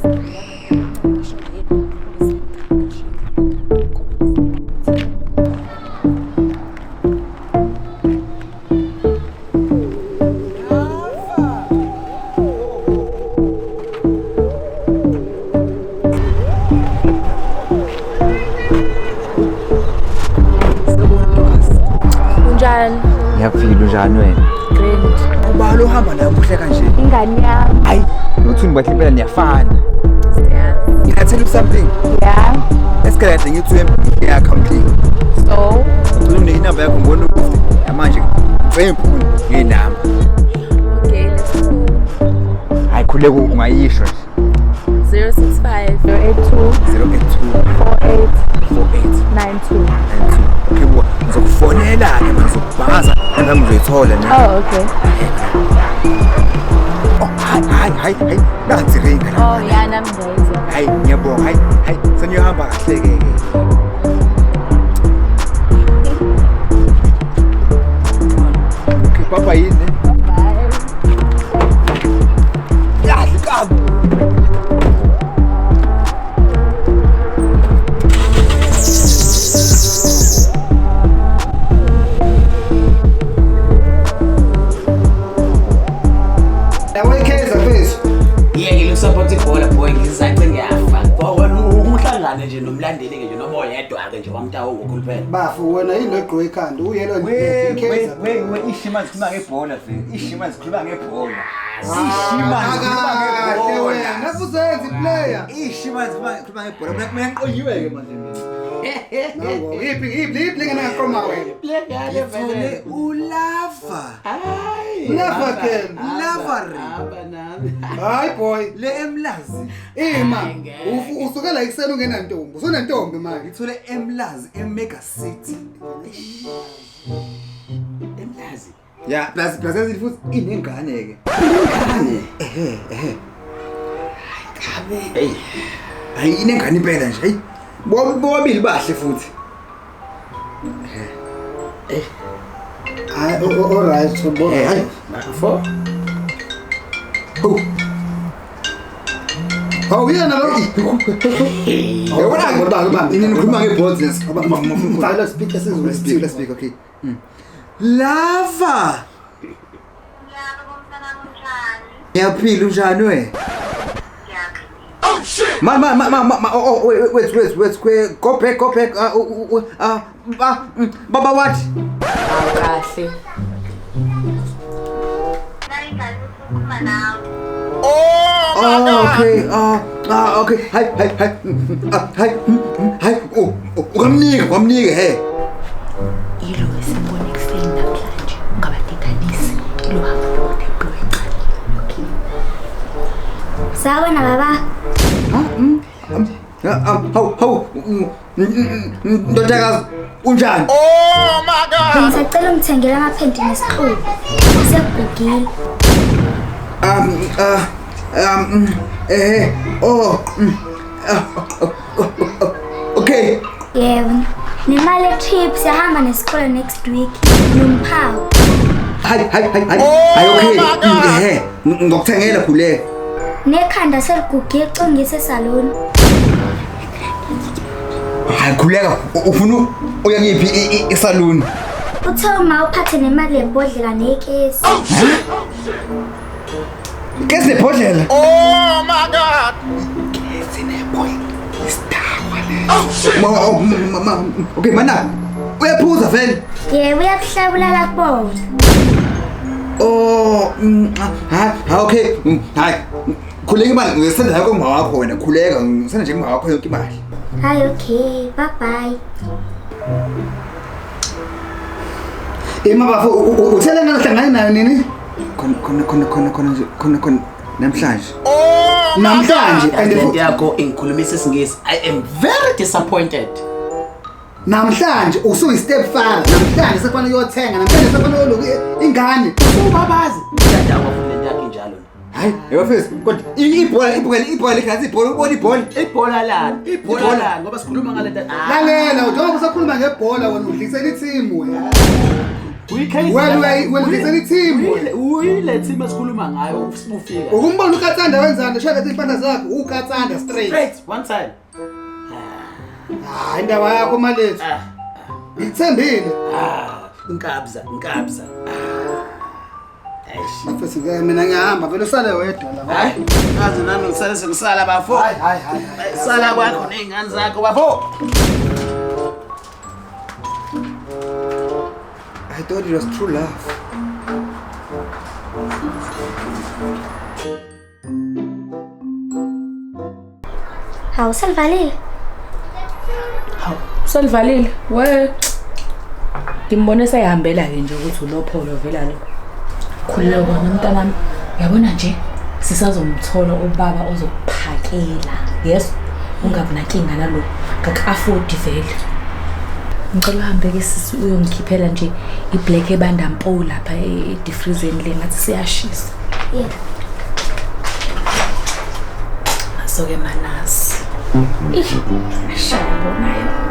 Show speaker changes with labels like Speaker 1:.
Speaker 1: Unjani?
Speaker 2: Ngiyaphila, unjani wena?
Speaker 1: Grand.
Speaker 2: Ubani ohamba naye muhle kanje?
Speaker 1: Ingane yami.
Speaker 2: Hayi, nothini bahle impela niyafana.
Speaker 1: Siyazi.
Speaker 2: Can I tell you something?
Speaker 1: Yeah.
Speaker 2: Esikade ngithi ngiya-accounting.
Speaker 1: So,
Speaker 2: Ngicela unike inamba yakho ngibone ukuthi manje ngicela ngenamba.
Speaker 1: okay, let's go.
Speaker 2: Hayi khuleka ungayisho nje.
Speaker 1: 065 082
Speaker 2: 082
Speaker 1: 48
Speaker 2: 48
Speaker 1: 92.
Speaker 2: 92. Okay, buka ngizokufonela ke manje ngizokubhaza nami ngizoyithola ne.
Speaker 1: Oh, okay.
Speaker 2: Oh, hayi hayi hayi hayi nansi ringa la.
Speaker 1: Oh, yeah, nami ngiyayizwa.
Speaker 2: Hayi ngiyabonga hayi hayi seniyohamba kahle ke ke. Okay, papa yini?
Speaker 1: Bye.
Speaker 2: Yazi kabi.
Speaker 3: Yabo iKaizer mfethu.
Speaker 4: Yeke lokusupport ibhola boy ngizace ngiyafa. Wena uhlangane nje nomlandeli ke nje noma oyedwa ke nje wamtawu ngokhuluphela.
Speaker 3: Bafu wena yini ogqoke ikhanda uyelo
Speaker 2: We
Speaker 3: iKaizer.
Speaker 2: we we ishima zikhuluma ngebhola vele. Ishima zikhuluma ngebhola. Ishima zikhuluma
Speaker 3: Kahle
Speaker 2: ngebhola.
Speaker 3: wena fuzenzi player.
Speaker 2: Ishima zikhuluma ngebhola. Mina mina ngiqonyiwe ke manje mina.
Speaker 3: Nango iphi iphi iphi lengena wena.
Speaker 2: Ngithole ulava.
Speaker 3: Lava girl.
Speaker 2: Lavari.
Speaker 4: Hamba nami.
Speaker 3: Hayi boy.
Speaker 2: Le emlazi.
Speaker 3: Ima usukela ekuseni ungenantombi. Usunentombi manje.
Speaker 2: Ngithole emlazi eMega City.
Speaker 4: Emlazi.
Speaker 2: Ya, plus plus yazi futhi inengane ke.
Speaker 4: Ingane.
Speaker 2: Ehe, ehe.
Speaker 4: Kabe. Hey.
Speaker 2: Hayi inengane impela nje. Hey. Bobabili bahle futhi.
Speaker 3: Hayi all right bo.
Speaker 2: Eh, hayi.
Speaker 4: Bafo.
Speaker 2: Ho.
Speaker 3: Hawu yena lo.
Speaker 2: Yabona
Speaker 3: Bamba,
Speaker 2: Nini nikhuluma ngebhola.
Speaker 3: Mfakela speaker sizwe.
Speaker 2: Let's speak, let's speak, okay. Mm. Lava.
Speaker 5: Yebo mntanami unjani?
Speaker 2: Ngiyaphila unjani we?
Speaker 5: Ngiyaphila.
Speaker 2: Ma ma ma ma ma ma- oh, oh wait wait wait wait wait go back go back baba what?
Speaker 1: Hawu kahle.
Speaker 5: Nayi ingane ukhuluma nawe.
Speaker 2: Oh okay okay hi hi hi hi hi oh ukamnika kwamnika he.
Speaker 1: Ilo esibone ekuseni namhlanje ungabadedanisi. Ilo hamba nomuntu ebhulu encane. Okay.
Speaker 6: Sawubona baba.
Speaker 2: Hawu hawu ndodakazi unjani?
Speaker 6: Ngisacela ungithengele amaphenti nesixuku. Sekugugile.
Speaker 2: Oh okay.
Speaker 6: Yebo. Nemali ye-trip siyahamba nesikole next week. Nomphawu.
Speaker 2: Hayi hayi hayi hayi hayi okay ehe ngokuthengela khuleka.
Speaker 6: Nekhanda seligugile congise esaloni.
Speaker 2: Hayi khuleka ufuna uya ngiphi esaluni?
Speaker 6: Uthe uma uphathe nemali yebhodlela nekesi.
Speaker 2: Ikesi nebhodlela. Oh my god. Ikesi nebhodlela. Isidakwa leso. Okay mana uyaphuza vele.
Speaker 6: Yebo uyakuhlabulala kubona.
Speaker 2: Oh ha okay hayi khuleka imali ngisenda yakho ngoma wakho wena khuleka ngisenda nje ngoma wakho yonke imali.
Speaker 6: Hayi okay, bye bye.
Speaker 3: Ima bafo uthele ngahlangana nayo nini?
Speaker 2: Khona khona khona khona khona nje khona khona namhlanje.
Speaker 3: Namhlanje and
Speaker 4: Lento yakho ingikhulumisa isingisi. I am very disappointed.
Speaker 3: Namhlanje usuyi step father. Namhlanje sekufanele uyothenga, namhlanje sekufanele uyoloku ingane.
Speaker 4: Ubabazi. Iyadakwa futhi lento yakho injalo.
Speaker 2: Hayi, yebafisi kodwa ibhola ibhola ibhola ikhathi ibhola ubona ibhola.
Speaker 4: Ibhola lani? Ibhola lani ngoba sikhuluma ngalento.
Speaker 3: Lalela, njengoba usakhuluma ngebhola wena udlisela i-team wena. Wena wena udlisela i-team wena.
Speaker 4: Uyile team esikhuluma ngayo ufika.
Speaker 3: Ukumbona uKatsanda wenzani? Shaya lethi impahla zakho uKatsanda straight.
Speaker 4: Straight one time.
Speaker 3: Hayi indaba yakho malethu.
Speaker 4: Ah.
Speaker 3: Ngikuthembile.
Speaker 4: Ah, inkabza, inkabza. Eish.
Speaker 3: Bafethu ke mina ngiyahamba vele usale wedwa la.
Speaker 4: Hayi, ngazi nami ngisale sengisala bafo.
Speaker 3: Hayi hayi hayi.
Speaker 4: Sala kwakho nezingane zakho bafo.
Speaker 2: I thought it was true love.
Speaker 6: Hawu selivalile.
Speaker 1: Hawu, selivalile. We. Ngimbone seyihambela ke nje ukuthi ulopholo vela lo. Khululeka kona mntanami. Uyabona nje sisazomthola ubaba ozokuphakela. Yes. Ungabi nankinga nalo. Ngaka-afford vele. Ngicela uhambe ke sisi uyongikhiphela nje iblack ebanda mpo lapha e-defreezeni le ngathi siyashisa.
Speaker 6: Yebo.
Speaker 1: Asoke manasi. Ih, ashaya bonayo.